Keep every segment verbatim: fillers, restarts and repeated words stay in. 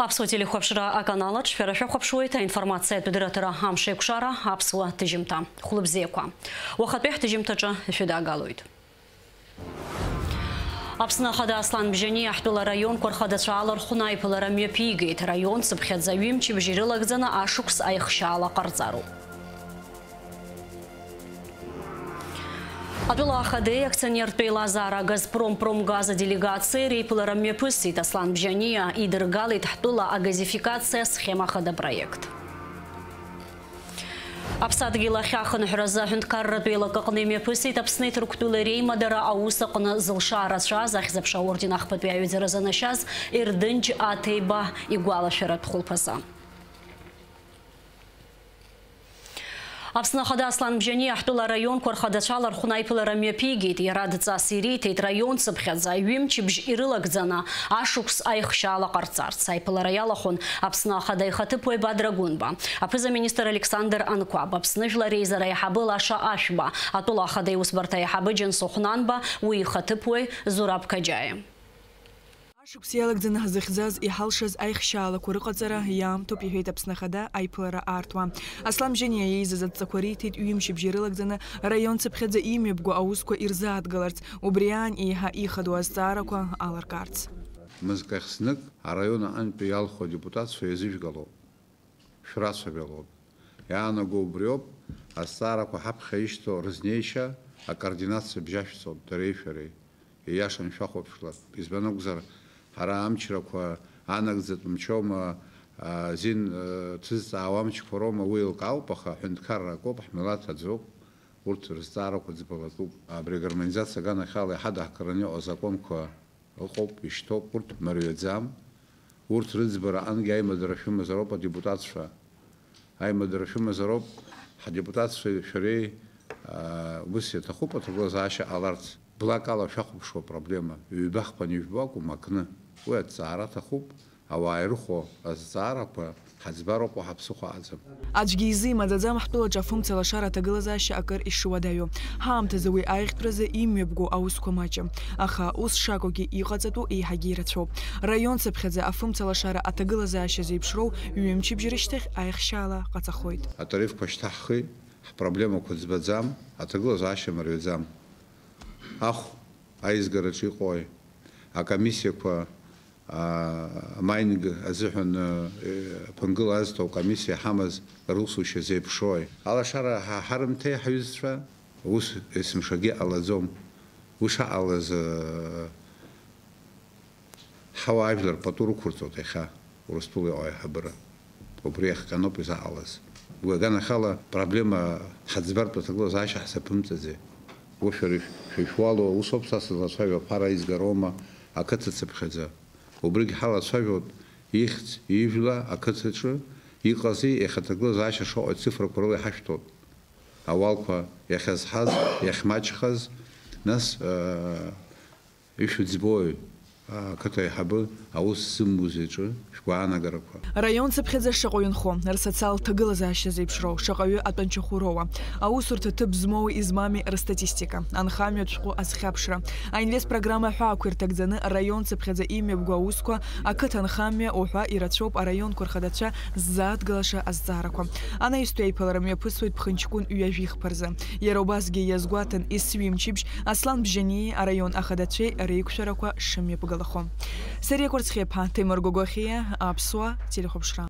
Аԥсуа телехәаԥшра аканалаҿ шәара шәахәаԥшуеит аинформациатә дырраҭара Амшеикәшара аԥсуа ҭыжьымҭа. Хәлыбзиақәа. Уахатәи ҳҭыжьымҭаҿы шәыдаагалоит. Аԥсны Ахада Аслан Бжьаниа ҳтәыла араионқәа рхадацәа аалархәны аиԥылара мҩаԥигеит. Араион цыԥхьаӡа ҩымчыбжь ирылагӡаны ашықәс аихшьаала ҟарҵароуп. Атәыла ахадеи акционертә еилазаара Газпром Промгаз аделегациеи реиԥылара мҩаԥысит. Аслан Бжьаниа идыргалеит ҳтәыла агазификациа схема хада проект. Аԥсадгьыл ахьахынҳәразы аҳәынҭқарратә еилакы аҟны имҩаԥысит Аԥсни Ҭырқәтәылеи реимадара аус аҟны зылшара рацәаз Ахьӡ-аԥша аорден ахԥатәи аҩаӡара занашьаз Ердынџь Аҭеиба игәалашәаратә хәылԥазы. Аԥсны Ахада Аслан Бжьаниа ҳтәыла араионқәа рхадацәа алархәны аиԥылара мҩаԥигеит. Иара адҵас ириҭеит раион цыԥхьаӡа ҩымчыбжь ирылагӡаны ашықәс аихшьаала ҟарҵарц. Аиԥылара иалахәын Аԥсны Ахада ихаҭыԥуаҩ Бадра Гәынба, аԥыза-министр Александр Анқәаб, Аԥсны Жәлар Реизара аиҳабы Лаша Ашәба, атәыла Ахада иусбарҭа аиҳабы Џьансыхә Нанба, уи ихаҭыԥуаҩ Зураб Қаџьаиа. Ашықәс иалагӡаны ҳзыхьӡаз, иҳалшаз аихшьаалақәа рыҟаҵара иаамҭоуп, иҳәеит Аԥсны Ахада аиԥылара аартуа. Аслан Бжьаниа иеизаз адҵақәа риҭеит ҩымчыбжьа ирылагӡаны раион цыԥхьаӡа имҩаԥго аусқәа ирзааҭгаларц, убри аан еиҳа ихадоу азҵаарақәа аларкаарц. Мызкахь знык араион аҟынтәи иалху адепутатцәа иазыжәгалоуп. Шәрацәажәалоуп. Иаанаго убриоуп, азҵаарақәа ҳаԥхьа ишьҭоу рызнеишьа акоординациа бжьашәҵоуп дареи шәареи. Ииашан шәахәаԥшлап. Избан акәзар, ҳара амчрақәа анагӡатә мчоума, азин, э, ҭызҵаауа амчқәа роума, уи еилкаауп, аха аҳәынҭқарра акоуп, ҳмилаҭ аӡоуп, урҭ рызҵаарақәа ӡбалатәуп. Абри агармонизациа аганахьала иҳадаҳкраны иҟоу азакәанқәа ыҟоуп, ишьҭоуп, урҭ мариаӡам. Урҭ рыӡбара аҟынгьы аимадара шәымазароуп адепутатцәа. Аимадара шәымазароуп, ҳадепутатцәеи шәареи, аа, ус иаҭахуп аҭагылазаашьа ҟаларц. Блакала шәахәаԥшуа проблема, ҩба-хԥа анижәбо акәым, акны. Уи аҭҵаара аҭахуп, ауаа ирыхәо азҵаарақәа ҳаӡбароуп, уаҳа ԥсыхәа аӡам. Аӡәгьы изы имаӡаӡам ҳтәылаҿы афымца лашара аҭагылазаашьа акыр ишуадаҩу. Ҳаамҭазы уи аиӷьтәразы имҩаԥгоу аусқәа маҷым. Аха ус шакәугьы иҟаҵатәу еиҳагьы ирацәоуп. Раион цыԥхьаӡа афымца лашара аҭагылазаашьа зеиԥшроу ҩымчыбжь рышьҭахь аихшьаала ҟаҵахоит. Атарифқәа шьҭаҳхит, ҳпроблемақәа ӡбаӡам, аҭагылазаашьа мариаӡам. Ахә аизгараҿы иҟои, акомиссиақәа, аа, амайнинг азыҳәан, э, ԥынгыла азҭо акомиссиа иҳамаз русушьа зеиԥшрои? Алашара ҳа ҳарымҭеи ҳаҩызцәа? Ус есымшагьы ҟалаӡом. Уи шаҟалаз, э, ҳауаажәлар пату рықәырҵоит иахьа Урыстәыла иҟоу аиҳабыра. Убри иахҟьаноуп изаҟалаз. Уи аганахьала проблема ҳаӡбартә аҭагылазаашьа ҳзаԥымҵаӡеит. Уи шәара ишәышәуало усоуп са сызлацәажәо, аԥара изгароума, ақыҭа цыԥхьаӡа. Убригь ҳалацәажәоит, ихьӡ, ижәла, ақыҭаҿы иҟази, иахьа аҭагылазаашьа шаҟоу ацифрақәа рыла иҳашәҭоит. Ауалқәа иахьазҳаз, иахьмаҷхаз, нас, э, ишәыӡбои, ақыҭа аиҳабы аус зымуз иҿы шәгәаанагарақәа? Раион цыԥхьаӡа шаҟаҩы нхо, рсоциалтә ҭагылазаашьа зеиԥшроу, шаҟаҩы атәанчахәы роуа, аусурҭа ҭыԥ змоуи измами рстатистика, анхамҩатә шәҟәы азхьаԥшра, аинвест программа аҳәаақәа ирҭагӡаны раион цыԥхьаӡа имҩаԥго аусқәа, ақыҭа анхамҩа уҳәа ирацәоуп араионқәа рхадацәа ззааҭгылаша азҵаарақәа. Анаҩстәи аиԥылара мҩаԥысуеит ԥхынҷкәын ҩажәихԥа рзы. Иара убасгьы иазгәаҭан есҩымчыбжь Аслан Бжьаниеи араион ахадацәеи реиқәшәарақәа шымҩаԥгалахо. Сариа Кәарцхиаԥҳа, Ҭемыр Гогохиа, Аԥсуа телехәаԥшра.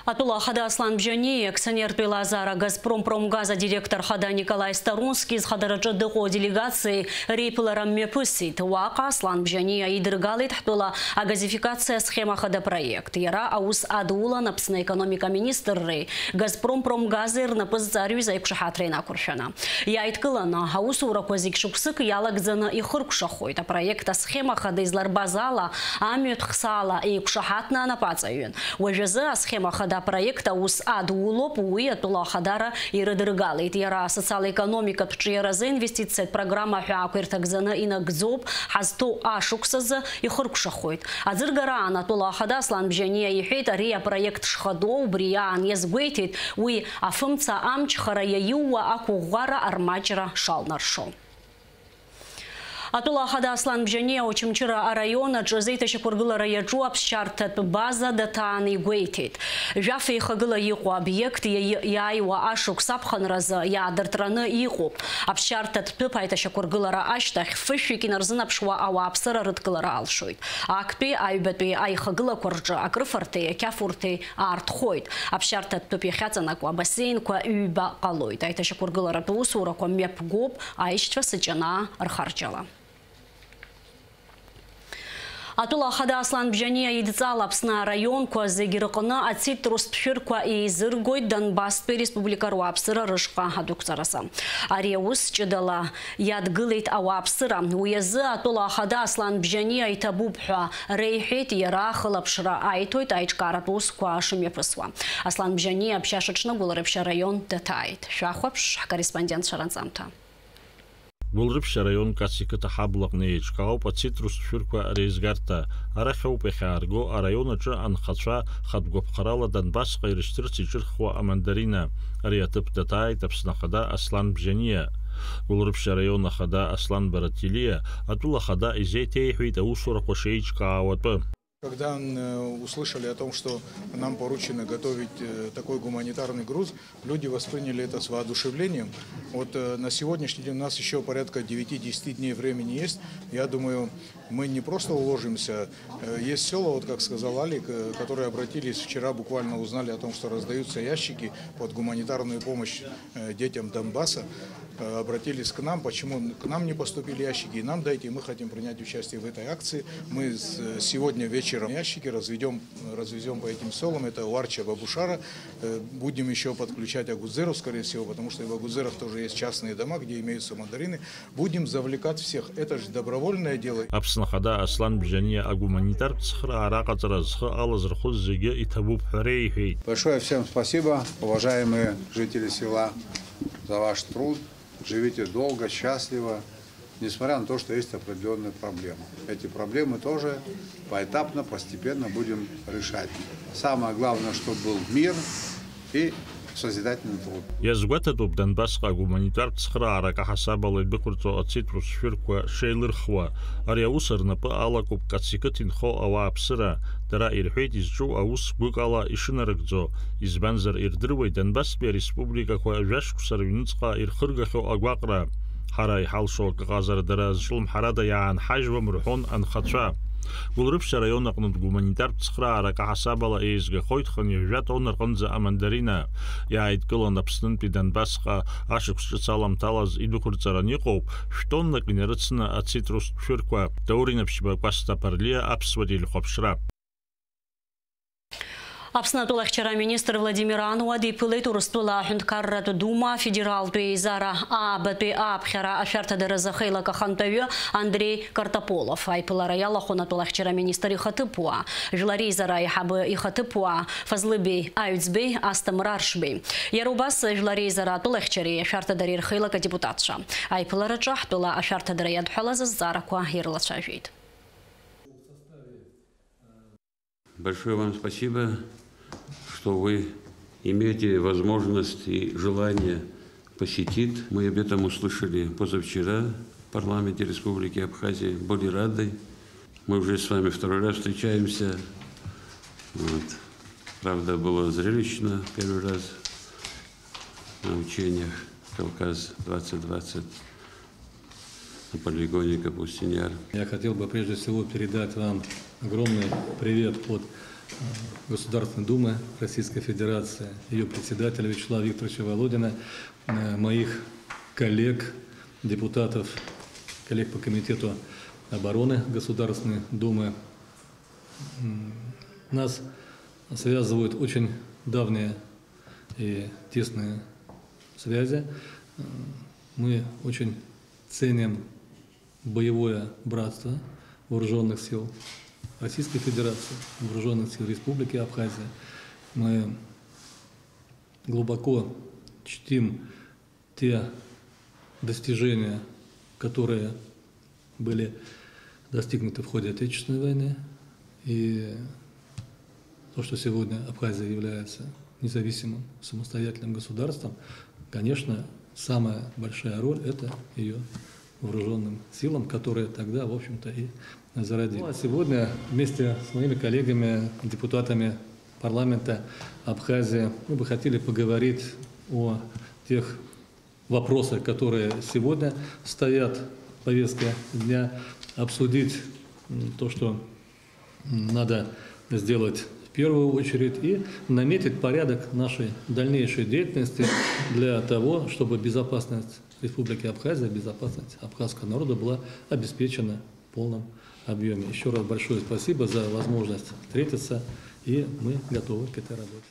Атәыла ахада Аслан Бжьаниеи акционертә еилазаара Газпром Промгаз адиректор хада Николаи Старунски зхадараҿы дыҟоу аделегациеи реиԥылара мҩаԥысит. Уаҟа Аслан Бжьаниа идыргалеит ҳтәыла агазификациа асхема хада проект. Иара аус адулан Аԥсны аекономика министрреи Газпром Промгази рнапы зҵарҩыз аиқәшаҳаҭра инақәыршәаны. Иааидкыланы аусурақәа зегь шықәсык иалагӡаны ихыркәшахоит. Апроект асхема хада изларбаз ала, амҩатә хсаала еиқәшаҳаҭны анапаҵаҩын. Уажәазы асхема хада апроект аус адулоуп, уи атәыла ахадара ирыдыргалеит. Иара асоциал-економикатә ҿиаразы инвестициатә программа аҳәаақәа ирҭагӡаны инагӡоуп, ҳазҭоу ашықәс азы ихыркәшахоит. Аӡыргара аан атәыла ахада Аслан Бжьаниа иҳәеит, ари апроект шхадоу убри аан иазгәеиҭеит, уи афымца амчхара иаиууа ақәыӷәӷәара армаҷра шалнаршо. Атәыла ахада Аслан Бжьаниа Очамчыра араион аҿы азеиҭашьақәыргылара иаҿу аԥсшьарҭатә база даҭааны игәеиҭеит. Жәаф еихагыла иҟоу обиект иаи-, иааиуа ашықәс аԥхынразы иаадыртраны иҟоуп. Аԥсшьарҭатә ҭыԥ аиҭашьақәыргылара ашьҭахь фышәҩык инарзынаԥшуа ауааԥсыра рыдкылара алшоит. Актәи аҩбатәи аихагылақәа рҿы акрыфарҭеи ақьафурҭеи аартхоит. Аԥсшьарҭатә ҭыԥ иахьаҵанакуа абассеинқәа ҩба ҟалоит. Аиҭашьақәыргыларатә усурақәа мҩаԥгоуп аишьцәа сыҷанаа рхарџьала. Атәыла ахада Аслан Бжьаниа идҵала Аԥсны араионқәа зегь рҟны ацитрустә шәырқәа еизыргоит Донбасстәи республика руааԥсыра рышҟа адәықәҵаразы. Ари аус ҷыдала иадгылеит ауааԥсыра. Уи азы атәыла ахада Аслан Бжьаниа иҭабуп ҳәа реиҳәеит иара ахылаԥшра аиҭоит аиҿкааратә усқәа шымҩаԥысуа. Аслан Бжьаниа Ԥшьаша ҽны Гәылрыԥшь араион даҭааит. Шәахәаԥш ҳкорреспондентцәа ранҵамҭа. Гәылрыԥшь араион Кац иқыҭа ҳаблаҟны еиҿкаауп ацитрустә шәырқәа реизгарҭа. Арахь ауп иахьаарго араион аҿы анхацәа хатә гәаԥхарала Донбассҟа ирышьҭырц иҿырхуа амандарина. Ари аҭыԥ даҭааит Аԥсны Ахада Аслан Бжьаниа. Гәылрыԥшь араион ахада Аслан Баратилиа атәыла ахада изеиҭеиҳәеит аусурақәа шеиҿкаауа атәы. Когда, э, услышали о том, что нам поручено готовить, э, такой гуманитарный груз, люди восприняли это с воодушевлением. Вот, э, на сегодняшний день у нас ещё порядка девяти-десяти дней времени есть. Я думаю, мы не просто уложимся. Э, есть села, вот как сказал Алик, э, которые обратились вчера, буквально узнали о том, что раздаются ящики под гуманитарную помощь, э, детям Донбасса. Э, обратились к нам, почему к нам не поступили ящики, и нам дайте, мы хотим принять участие в этой акции. Мы с-, сегодня вечером ящики разведём, развезём по этим селам. Это Уарча, Бабушара. Э, будем ещё подключать Агудзеров, скорее всего, потому что и в Агудзерах тоже есть частные дома, где имеются мандарины. Будем завлекать всех. Это же добровольное дело. Аԥсны Ахада Аслан Бжьаниа агуманитартә цхыраара аҟаҵара зхы алазырхәыз зегьы иҭабуп ҳәа реиҳәеит. Большое всем спасибо, уважаемые жители села, за ваш труд. Живите долго, счастливо, несмотря на то, что есть определённые проблемы. Эти проблемы тоже поэтапно, постепенно будем решать. Самое главное, чтобы был мир и созидательный труд. Иазгәаҭатәуп Донбассҟа агуманитартә цхыраарак аҳасабала идәықәырҵо ацитрус шәырқәа шеилырхуа. Ари аус рнапы алакуп Каци қыҭ инхо ауааԥсыра. Дара ирҳәеит изҿу аус гәыкала ишынарыгӡо, избанзар ирдыруеит Донбасстәи ареспубликақәа жәа-шықәса рыҩныҵҟа ирхыргахьоу агәаҟра. Ҳара иҳалшо акы ыҟазар дара зҿлымҳарада иаанҳажьуам, рҳәон анхацәа. Гәылрыԥшь араион аҟнытә гуманитартә цхыраарак аҳасабала еизгахоит хынҩажәа тонна рҟынӡа амандарина. Иааидкылан Аԥснынтәи Донбассҟа ашықәс ҿыц аламҭалаз идәықәырҵаран иҟоуп, шә-тоннак инарыцны ацитрустә шәырқәа. Даур Инаԥшьба, Кәасҭа Ԥарлиа, Аԥсуа телехәаԥшра. Аԥсны атәылахьчара аминистр Владимир Ануа диԥылеит Урыстәыла аҳәынҭқарратә Дума афедералтә еизара аабатәи ааԥхьара ашәарҭадаразы ахеилак ахантәаҩы Андреи Картополов. Аиԥылара иалахәын атәылахьчара аминистр ихаҭыԥуаа, Жәлар Реизара аиҳабы ихаҭыԥуаа Фазлыбеи Аҩӡбеи, Асҭамыр Аршбеи. Иара убас Жәлар Реизара атәылахьчареи ашәарҭадареи рхеилак адепутатцәа. Аиԥылараҿы ҳтәыла ашәарҭадара иадҳәалаз азҵаарақәа ирылацәажәеит. Большое вам спасибо, что вы имеете возможность и желание посетить. Мы об этом услышали позавчера в парламенте Республики Абхазия. Были рады. Мы уже с вами второй раз встречаемся. Вот. Правда, было зрелищно первый раз на учениях «Кавказ двадцать двадцать» на полигоне Капустин-Яр. Я хотел бы прежде всего передать вам огромный привет от, э, Государственной Думы Российской Федерации, её председателя Вячеслава Викторовича Володина, э, моих коллег, депутатов, коллег по Комитету обороны Государственной Думы. М, нас связывают очень давние и тесные связи. Э, мы очень ценим боевое братство вооружённых сил Российской Федерации, вооружённых сил Республики Абхазия. Мы глубоко чтим те достижения, которые были достигнуты в ходе Отечественной войны, и то, что сегодня Абхазия является независимым, самостоятельным государством, конечно, самая большая роль — это её вооружённым силам, которые тогда, в общем-то, и зародились. Ну, а сегодня вместе с моими коллегами, депутатами парламента Абхазии, мы бы хотели поговорить о тех вопросах, которые сегодня стоят в повестке дня, обсудить, м, то, что, м, надо сделать в первую очередь, и наметить порядок нашей дальнейшей деятельности для того, чтобы безопасность Республики Абхазия, безопасность абхазского народа была обеспечена в полном объёме. Ещё раз большое спасибо за возможность встретиться, и мы готовы к этой работе.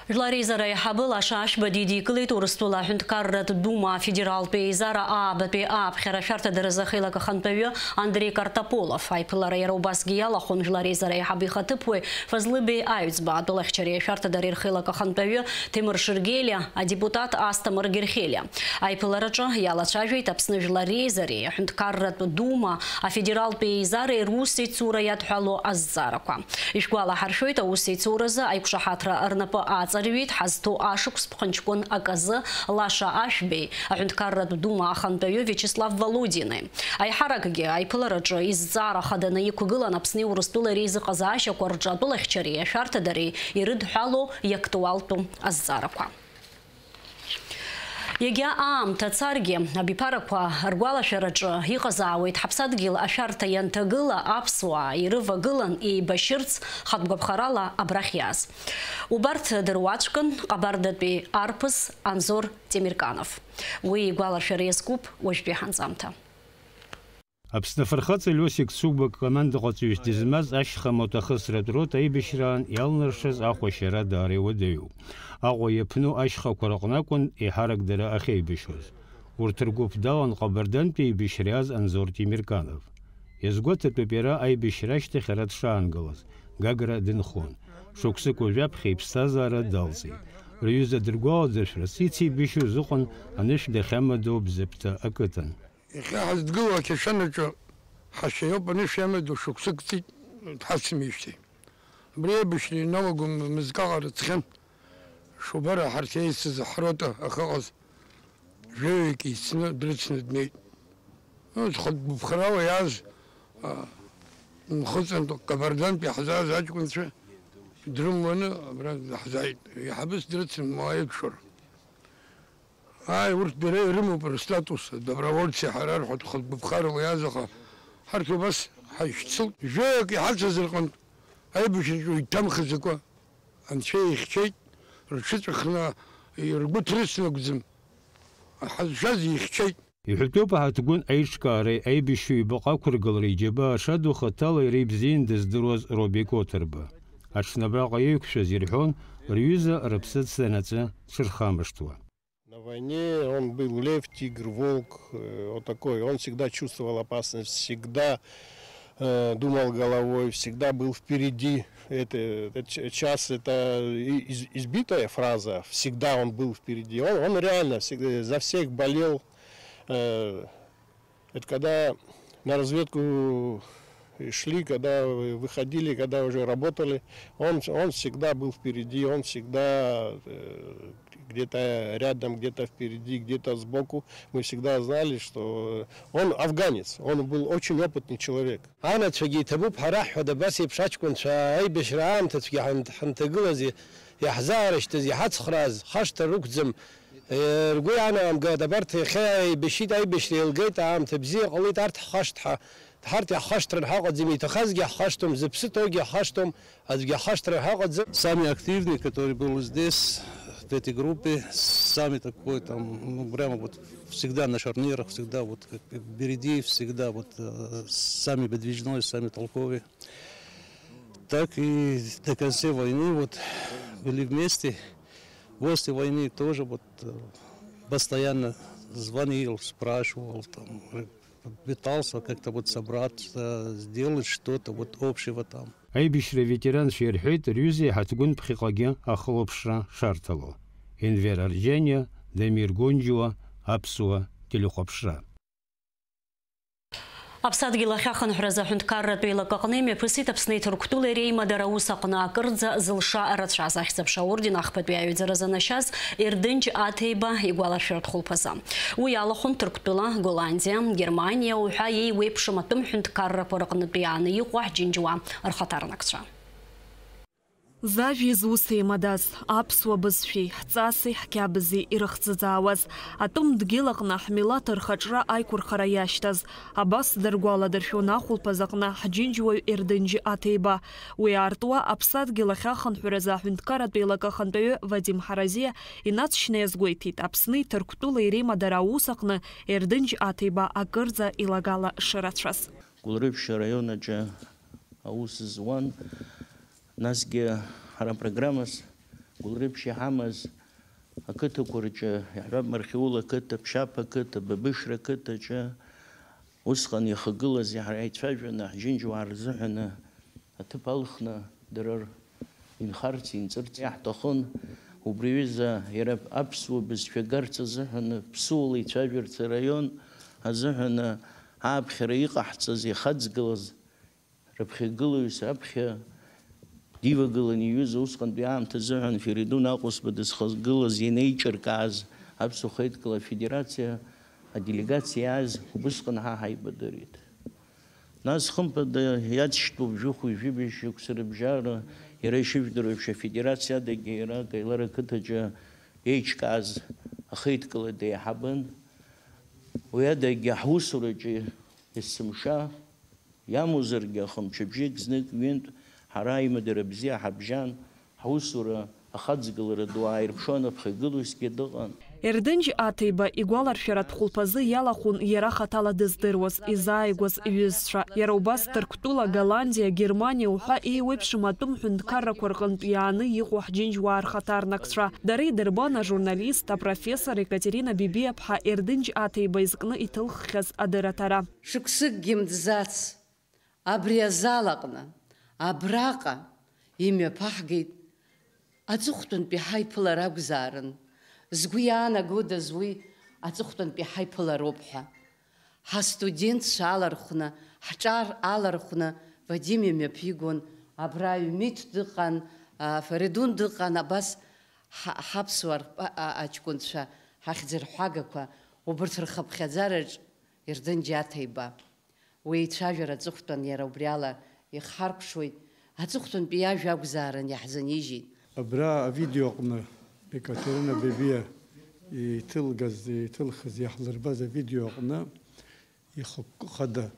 Жәлар реизара аиҳабы Лаша Ашьба дидикылеит Урыстәыла аҳәынҭқарратә Дума афедералтә еизара аабатәи ааԥхьара ашәарҭадаразы ахеилак ахантәаҩы Андрей Картополов. Аиԥылара иара убасгьы иалахәын Жәлар реизара аиҳабы ихаҭыԥуаҩ Фазлыбеи Аҩӡба, атәылахьчареи ашәарҭадареи рхеилак ахантәаҩы Ҭемыр Шергелиа, адепутат Асҭамыр Герхелиа. Аиԥылараҿы иалацәажәеит Аԥсны Жәлар реизареи аҳәынҭқарратә Дума афедералтә еизареи русеицура иадҳәало азҵаарақәа. Ишәгәалаҳаршәоит, аусеицуразы аиқәшаҳаҭра рнапы аҵарҩит ҳазҭоу ашықәс ԥхынҷкәын аказы Лаша Ашәбеи, аҳәынҭқарратә Дума ахантәаҩы Виачеслав Володини. Аиҳаракгьы аиԥылараҿы изҵаара хаданы иқәгылан Аԥсни Урыстәылеи реизыҟазаашьақәа рҿы атәылахьчареи ашәарҭадареи ирыдҳәало иактуалтәу азҵаарақәа. Иагьа аамҭа царгьы, абиԥарақәа ргәалашәараҿы иҟазаауеит ҳаԥсадгьыл ашәарҭа ианҭагыла аԥсуаа ирывагылан еибашьырц хатә гәаԥхарала абрахь иааз. Убарҭ дыруаӡәкын Ҟабардатәи арԥыс Анзор Темирканов. Уи игәалашәара иазкуп уажәтәи ҳанҵамҭа. Аԥсны афырхаҵа Лиосик Цугба командаҟаҵаҩыс дызмаз ашьха моҭахысратә рота аибашьраан иалнаршаз Аҟәа ашьара даара иуадаҩуп. Аҟәа иаԥну ашьхақәа рыҟны акәын еиҳарак дара ахьеибашьуаз. Урҭ ргәыԥ далан Ҟабардантәи аибашьра иааз Анзор Темирканов. Иазгәаҭатәуп иара аибашьра ашьҭахь ара дшаангылаз, Гагра дынхон. Шықәсык уажәаԥхьа иԥсҭазаара далҵит. Рҩыза дыргәаладыршәарц, ицеибашьуаз ыҟан анышә дахьамадоу Бзыԥҭа ақыҭан. Иахьа ҳазҭгылоу ақьашанаҿы ҳашьа иоуп, анышә иамадоу шықәсык ҵит дҳацымижьҭеи. Абри аибашьра иналаго мызкы аҟара ҵхьан. Шубара ҳарҭ еицыз ҳрота ахьыҟаз жәаҩык еицны дрыцны днеит. Ус хатә гәыԥхарала иааз, а, нхыҵынтә Кабардантәи ҳзааз аҷкәынцәа дрымуаны абра даҳзааит. Еиҳабыс дрыцын, Муаед Шор. Ааи, урҭ дара ирымоуп рыстатус, добровольци ҳара рҳәатәхатә гәыԥхарала иааз, аха ҳарҭ убас ҳаишьцылт. Жәаҩык иҳацыз рҟынтә аибашьраҿы уаҩ дҭамхаӡакәа анцәа ихьчеит, рҽыҵәахны ргәы ҭрысны акәӡам, ҳазшаз ихьчеит. Иҳәатәуп аҳаҭгәын аиҿкаареи аибашьҩы ибаҟа ақәыргылареи иџьабаа шаду хаҭала иара ибзиан дыздыруаз Робик Оҭырба. Аҽны абраҟа еиқәшәаз ирҳәон, рҩыза рыԥсы дцанаҵы дшырхамышҭуа. На войне он был лев, тигр, волк, э, вот такой. Он всегда чувствовал опасность, всегда, э, думал головой, всегда был впереди. Это, это ч-, час, это и-, из-, избитая фраза, всегда он был впереди. Он, он реально всегда за всех болел. Э, это когда на разведку шли, когда выходили, когда уже работали, он, он всегда был впереди, он всегда, э, где-то рядом, где-то впереди, где-то сбоку. Мы всегда знали, что он афганец, он был очень опытный человек. Анацәагьы иҭабуп ҳара ҳҳәоит, абас еиԥш аҷкәынцәа аибашьра аамҭацәгьа ҳан-, ҳанҭагылаз, иаҳзаарышьҭыз, иҳацхрааз, хашҭра рықәӡам. Э, ргәы иаанамгааит, абарҭ иахьа еибашьит, аибашьра еилгеит, аамҭа бзиа ҟалеит, арҭ ҳхашҭ-, ҳа-, ҳарҭ иаҳхашҭран ҳаҟаӡам, иҭахазгьы ҳхашҭом, зыԥсы ҭоугьы ҳхашҭом, аӡәгьы ҳхашҭран ҳаҟаӡам. Самый активный, который был здесь, в этой группе, самый такой там, ну, прямо вот всегда на шарнирах, всегда вот как впереди, всегда вот, э, самый подвижной, самый толковый. Так и до конца войны вот были вместе. После войны тоже вот, э, постоянно звонил, спрашивал, там, э, пытался как-то вот собраться, сделать что-то вот общего там. Аибашьра аветеранцәа ирҳәеит, рҩыза иҳаҭгәын ԥхьаҟагьы ахылаԥшра шарҭало. Енвер Арџьаниа, Дамир Гонџьуа, Аԥсуа телехәаԥшра. Аԥсадгьыл ахьахынҳәраз аҳәынҭқарратә еилакаҟны имҩаԥысит Аԥсны иҭырқәтәылеи реимадара аус аҟны акырӡа зылша рацәаз Ахьӡ-аԥша аорден ахԥатәи аҩаӡара занашьаз Ердынџь Аҭеиба игәалашәаратә хәылԥазы. Уи иалахәын Ҭырқәтәыла, Голландиа, Германиа уҳәа еиуеиԥшым атәым ҳәынҭқаррақәа рыҟнытә иааны иҟоу ҳџьынџьуаа рхаҭарнакцәа. Зажәеи зуси еимадаз, аԥсуа бызшәеи, ҳҵаси ҳқьабзи ирыхӡыӡаауаз, атәым дгьыл аҟны ҳмилаҭ рхаҿра аиқәырхара иашьҭаз, абас дыргәаладыршәон ахәылԥаз аҟны ҳџьынџьуаҩ Ердынџь Аҭеиба. Уи аартуа аԥсадгьыл ахьахынҳәраз аҳәынҭқарратә еилакы ахантәаҩы Вадим Ҳаразиа инаҵшьны иазгәеиҭеит, Аԥсни Ҭырқәтәылеи реимадара аус аҟны Ердынџь Аҭеиба акырӡа илагала шырацәаз. Гәылрыԥшь араион аҿы аус зуан. Насгьы ҳара программас Гәылрыԥшь иҳамаз ақыҭақәа рҿы, иаҳҳәап, Мархьуула ақыҭа, Ԥшьаԥ ақыҭа, Бабышра ақыҭаҿы усҟан иахагылаз, иаҳ-, ҳаицәажәаны, ҳџьынџьуаа рзыҳәаны аҭыԥ алхны дара р-, инхарц, инҵырц иаҳҭахын. Убри аҩыза иара аԥсуа бызшәа агарц азыҳәаны, ԥсуала ицәажәарц араион азыҳәаны ааԥхьара иҟаҳҵаз, ихаҵгылаз, рыԥхьагылаҩыс аԥхьа дивагылан иҩыза, усҟантәи аамҭа азыҳәан Феридун Аҟәысба дызхагылаз ианеиҿыркааз Аԥсуа Хеидкыла Афедерациа аделегациа иааз убысҟан ҳа ҳаибадырит. Нас, хымԥада, иаҵшьҭоуп жәохәҩы жәибжь шықәса рыбжьара, иара ишыжәдыруа еиԥш, Афедерациа адагьы иара Каилар ақыҭаҿы еиҿкааз ахеидкыла деиҳабын. Уи адагьы ҳусураҿы есымша Иамоузаргьы, ахымҽыбжьык знык-ҩынтә ҳара аимадара бзиа ҳабжьан, ҳусура ахаҵгылара ду ааирԥшуан, аԥхьагылаҩсгьы дыҟан. Ердынџь Аҭеиба игәаларшәаратә хәылԥазы иалахәын иара хаҭала дыздыруаз, изааигәаз иҩызцәа. Иара убас Ҭырқәтәыла, Голландиа, Германиа уҳәа еиуеиԥшым атәым ҳәынҭқаррақәа рҟынтә иааны иҟоу ҳџьынџьуаа рхаҭарнакцәа. Дара идырбан ажурналист, апрофессор Екатерина Бибиаԥҳа Ердынџь Аҭеиба изкны иҭылххьаз адырраҭара. Шықәсыкгьы мӡац, абри азал аҟны, абраҟа имҩаԥаҳгеит аҵыхәтәантәи ҳаиԥылара акәзаарын. Згәы иаанагодаз уи аҵыхәтәантәи ҳаиԥылароуп ҳәа. Ҳастудентцәа алархәны, ҳҿар алархәны Вадим имҩаԥигон, абра Ҩмиҭ дыҟан, а, Фаридун дыҟан, абас ҳа-, ҳаԥсуа рпа-, а-, аҷкәынцәа, ҳахьӡырҳәагақәа, убарҭ рхыԥхьаӡараҿ Ердын Џьаҭеиба. Уи ицәажәара аҵыхәтәан иара убри ала ихҳаркәшоит, аҵыхәтәантәи иажәа акәзаарын иаҳзынижьит. Абра авидео аҟны Екатерина Бебиа иҭылгаз, иҭылхыз, иаҳлырбаз авидео аҟны ихықәкы хада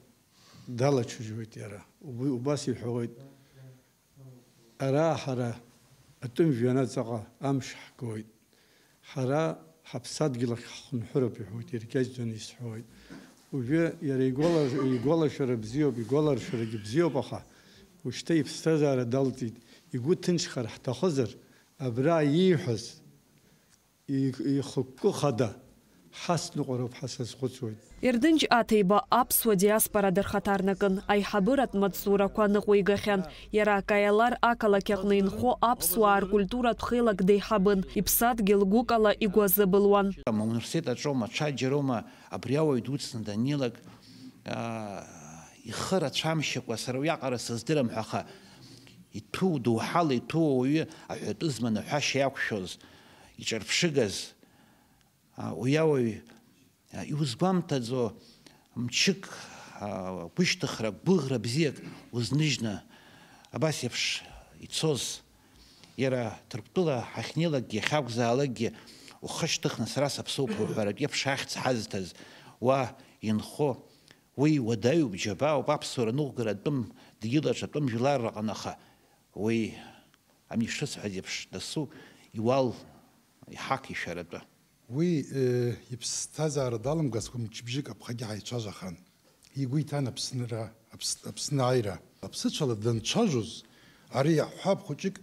далачыжьуеит иара. Уи убас иҳәоит. Ара ҳара атәым жәҩанаҵаҟа амш ҳгоит. Ҳара ҳаԥсадгьыл ахь ҳхынҳәроуп, иҳәоит, иркьаҿӡаны исҳәоит. Уажәы иара игәала-, игәалашәара бзиоуп, игәаларшәарагьы бзиоуп, аха ушьҭа иԥсҭазаара далҵит. Игәы ҭынчхар ҳҭахызар, абра ииҳәаз и-, ихықәкы хада ҳасныҟәароуп ҳәа сазхәыцуеит. Ердынџь Аҭеиба аԥсуа диаспора дырхаҭарнакын, аиҳабыратә маҵзурақәа ныҟәигахьан. Иара Каиалар ақалақь аҟны инхо аԥсуаа ркультуратә хеилак деиҳабын, иԥсадгьыл гәыкала игәазыбылуан. Ауниверситет аҿоума, ҽаџьароума абри ауаҩ дуцны даннеилак, аа, ихы рацәамшьакәа, сара уиаҟара сыздырам ҳәа, аха иҭәу доуҳала иҭәу ауаҩы аҳәатәы зманаҳәашьа иақәшәоз, иҿырԥшыгаз, а, уи ауаҩ, а, иузгәамҭаӡо мчык, а, гәышьҭыхра, гәыӷра бзиак узныжьны, абас еиԥш ицоз, иара Ҭырқәтәыла ҳахьнеилакгьы, иахьакәзаалакгьы ухы шьҭыхны, сара саԥсоуп уҳәаратә еиԥш ахьӡ ҳазҭаз уа инхо, уи уадаҩуп, џьабаауп, аԥсуара ныҟәгара атәым дгьылаҿ, атәым жәлар рҟны, аха уи, ами шысҳәаз еиԥш, дасу иуал иҳақ ишәаратәы. Уи, э, иԥсҭазаара далымгацкәа мчыбжьык аԥхагьы ҳаицәажәахан. Игәы иҭан Аԥсныра, Аԥс-, Аԥсны ааира. Аԥсыцәала данцәажәоз, ари аҳәҳәаб хәыҷык,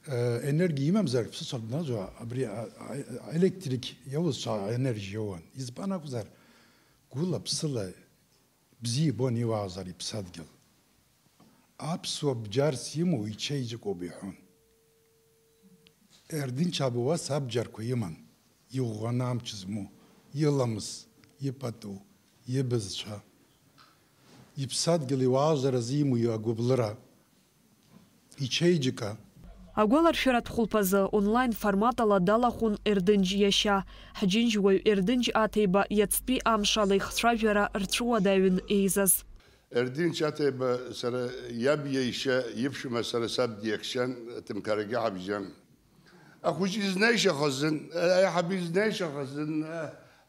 э, енергиа имамзар, аԥсыцәала данцәажәо, абри, а, а, аелектрик иауз ҽа аенергиа иоуан. Избан акәзар, гәыла-ԥсыла бзиа ибон иуаазар иԥсадгьыл. Аԥсуа бџьарс имоу ичеиџьыкоуп иҳәон. Ердынчаба уас абџьарқәа иман, иӷәӷәаны амч змоу, иламыс, ипату, ибызцәа. Иԥсадгьыл иуаажәлар азы имоу агәыблыра, ичеиџьыка. Агәаларшәаратә хәылԥазы онлайн форматала далахәын Ердынџь иашьа. Ҳџьынџьуаҩ Ердынџь Аҭеиба иацтәи амш ала ихцәажәара рцәуадаҩын еизаз. Ердынџь Аҭеиба сара иаб иашьа иԥшәма, сара саб диахьчан, аҭымқарагьы ҳабжьан. Ахәыҷы изнеишьа хазын, аиҳабы изнеишьа хазын,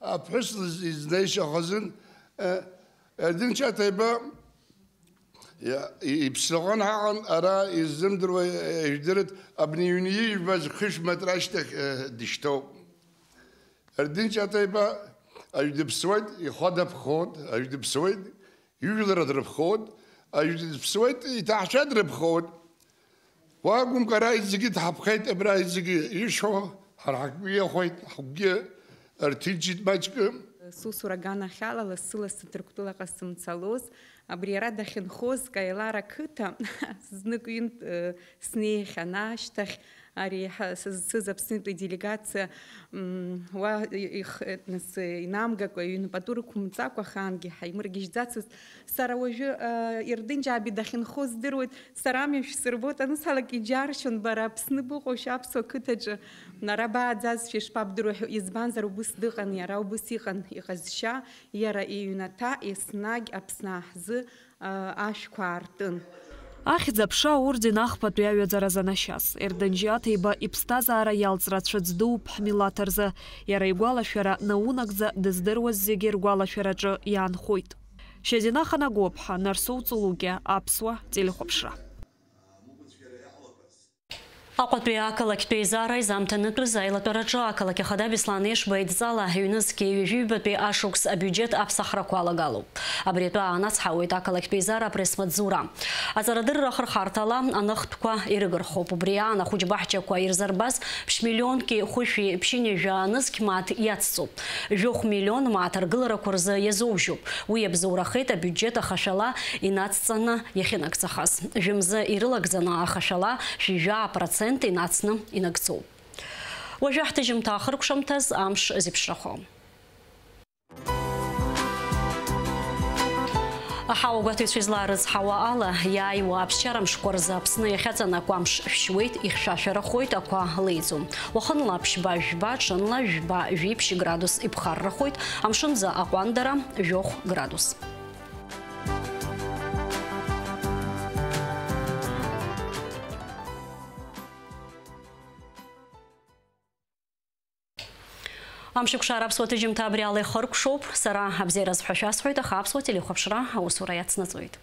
аԥҳәыс лыз-, изнеишьа хазын, Ердынџь Аҭеиба иа-, и-, иԥсраҟны ҳаҟан, ара иззымдыруа, э, ижәдырит, абни иҩны ижәбаз хышә метра ашьҭахь, э, дышьҭоуп. Ердынџь Аҭеиба аҩ дыԥсуеит, ихәа даԥхоит, аҩ дыԥсуеит, ижәлара дрыԥхоит, аҩ дыԥсуеит, иҭаҳцәа дрыԥхоит. Уа гәымк ара зегьы дҳаԥхеит, абра зегьы ишо, ҳара ҳгәы иахәеит, ҳгәгьы рҭынчит маҷкы. Сусура аганахьала лассы-лассы Ҭырқәтәылаҟа сымцалоз, абри ара дахьынхоз Каелар ақыҭа, знык ҩынтә, э, снеихьан ашьҭахь, ари ҳа-, сызцыз Аԥснытәи делегациа, м, уа и-, их-, нас, э, инамгакәа, ҩны пату рықәымҵакәа ахаангьы ҳаимыргьежьӡацызт. Сара уажәы, э, Ердынџь Аби дахьынхо здыруеит, сара амҩа шәсырбоит, анысҳәалак иџьаршьон, бара Аԥсны быҟоушәа, аԥсуа қыҭаҿы, ара бааӡазшәа ишԥабдыруеи ҳәа, избанзар убыс дыҟан иара, убыс иҟан иҟазшьа, иара иҩнаҭа еснагь Аԥсны ҳзы, э, ашәқәа аартын. Ахьӡ-аԥша аорден ахԥатәи аҩаӡара занашьас, Ердынџь Аҭеиба иԥсҭазаара иалҵра цәыӡ дууп ҳмилаҭ рзы, иара игәалашәара наунагӡа дыздыруаз зегьы ргәалашәараҿы иаанхоит. Шьазина Ханагәыԥҳа, Нарсоу Ҵулукьа, Аԥсуа телехәаԥшра. Аҟәатәи ақалақьтә еизара аизамҭанытәыз аилатәараҿы ақалақь ахада Беслан Ешба идҵала ҩнызқьи ҩажәи ҩбатәи ашықәс абиуџьет аԥсахрақәа алагалоуп. Абри атәы аанацҳауеит ақалақьтә еизара апресс-маҵзура. Аҵарадырра ахырхарҭала аныхтәқәа ирыгырхоуп. Убри аан ахәыҷбаҳчақәа ирзырбаз ԥшь миллионки хәышәи ԥшьынҩажәа нызқь мааҭ иацҵоуп. Жәохә миллион мааҭ аргыларақәа рзы иазоужьуп. Уи иабзоурахеит абиуџьет ахашәала инацҵаны иахьынагӡахаз. Жәымзы ирылагӡаны ахашәала шәи жәаа процент инацны инагӡоуп. Уажәы ҳҭыжьымҭа ахыркәшамҭаз амш зеиԥшрахо. Аҳауагәаҭаҩцәа изларыцҳауа ала, иааиуа аԥсшьара мшқәа рзы Аԥсны иахьаҵанакуа амш шәшьуеит, ихьшәашәарахоит, ақәа леиӡом. Уахынла ԥшьба-жәба, ҽынла жәба-жәиԥшь градус иԥхаррахоит, амшынӡы аҟәандара жәохә градус. Амшеикәшара аԥсуа ҭыжьымҭа абри ала ихыркәшоуп. Сара абзиараз ҳәа шәасҳәоит, аха аԥсуа телехәаԥшра аусура иацнаҵоит.